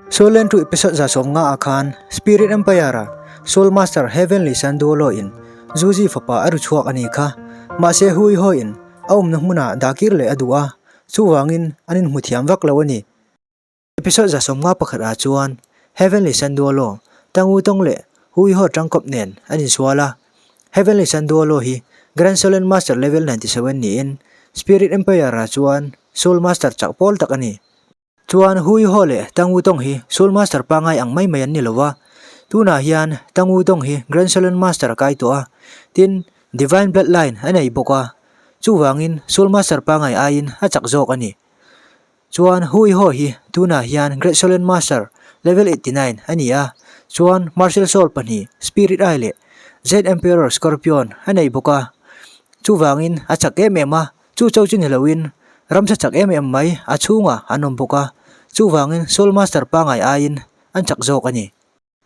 Soul Land 2 episode 150 ah khan Spirit Empire a Soul Master Heavenly Sanduolo in Zuzi fapa a ru chhuak a ni kha. Mahse Hui Ho in a awmna hmunah dah kir leh a duh a, chuvangin an inhmu thiam vak lo a ni. Episode 151 ah chuan Heavenly Sanduolo, Tang Wu Tong leh Hui Ho tangkawp nen an insual a. Heavenly Sanduolo hi Grand Solen Master level 97 niin Spirit Empire ah chuan Soul Master chak pawl tak a ni. Chuan Hui Ho leh Tang Wu Tong hi Soul Master pangngai ang mai mai an ni lo a, tunah hian Tang Wu Tong hi Grand Saloon Master a kai tawh a, tin Divine Bloodline a nei bawk a, chuvangin Soul Master pangngai aiin a chak zawk a ni. Chuan Hui Ho hi tunah hian Great Saloon Master level 89 a ni a, chuan Martial Soul pahnih Spirit Eye leh Jade Emperor Scorpion a nei bawk a, chuvangin a chak em em a. Chu cho chu ni loin ramsa chak em em mai a chhungah an awm bawk a, chuvangin Soul Master pangai aiin an chak zawk a ni.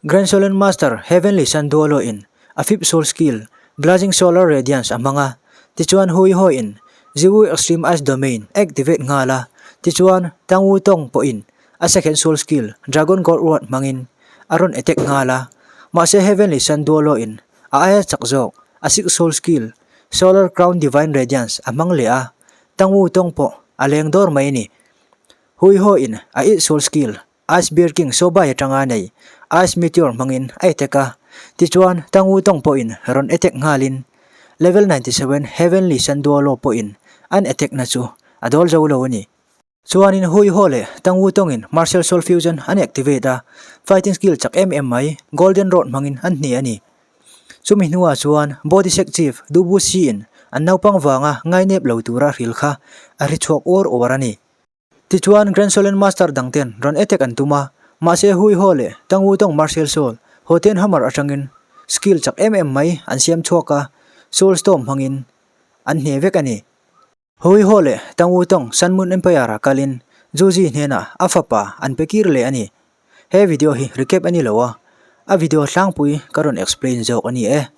Grand Solen Master Heavenly Sanduolo in a fifth soul skill Blazing Solar Radiance a hmang a, tichuan Hui Ho in Ziwu Extreme Ice Domain a activate nghal a, tichuan Tang Wu Tong pawhin a second soul skill Dragon God Rod hmangin a rawn attack nghal a, mahse Heavenly Sanduolo in a aia chak zawk a sixth soul skill Solar Crown Divine Radiance a hmang leh a, Tangwu tawng pawh a leng dawr mai a ni. Hui Ho in a ih soul skill Ice Bear King Sobai atanga nei Ice Meteor hmangin a attack a, tichuan Tangwu tawng pawhin rawn attack nghalin Level 97 Heavenly Sanduolo pawhin an attack na chu a dawl zo lo a ni. Chuanin Hui Ho leh Tang Wu tawngin Martial Soul Fusion an activate a, fighting skill chak em em mai Golden Road hmangin an hne a ni. Chumi hnuah chuan Body Sect Chief Du Bu Si in an naupang vanga ngainep lo tura hril kha a hri chhuak uar uar a ni. Tichuan Grand Solen Master dangten rawn attack an tum a, mahse Hui Ho leh Tang Wu tawng Martial Soul Hoten Hammer atangin skill chak em em mai an siam chhuak a, Soul Storm hmangin an hne vek a ni. Hui Ho leh Tang Wu Tong Sun Moon Empire ah kalin Zhu Zi hnenah a fapa an pe kir leh a ni. He video hi recap a ni lo a, a video tlangpui ka rawn explain zawk a ni e.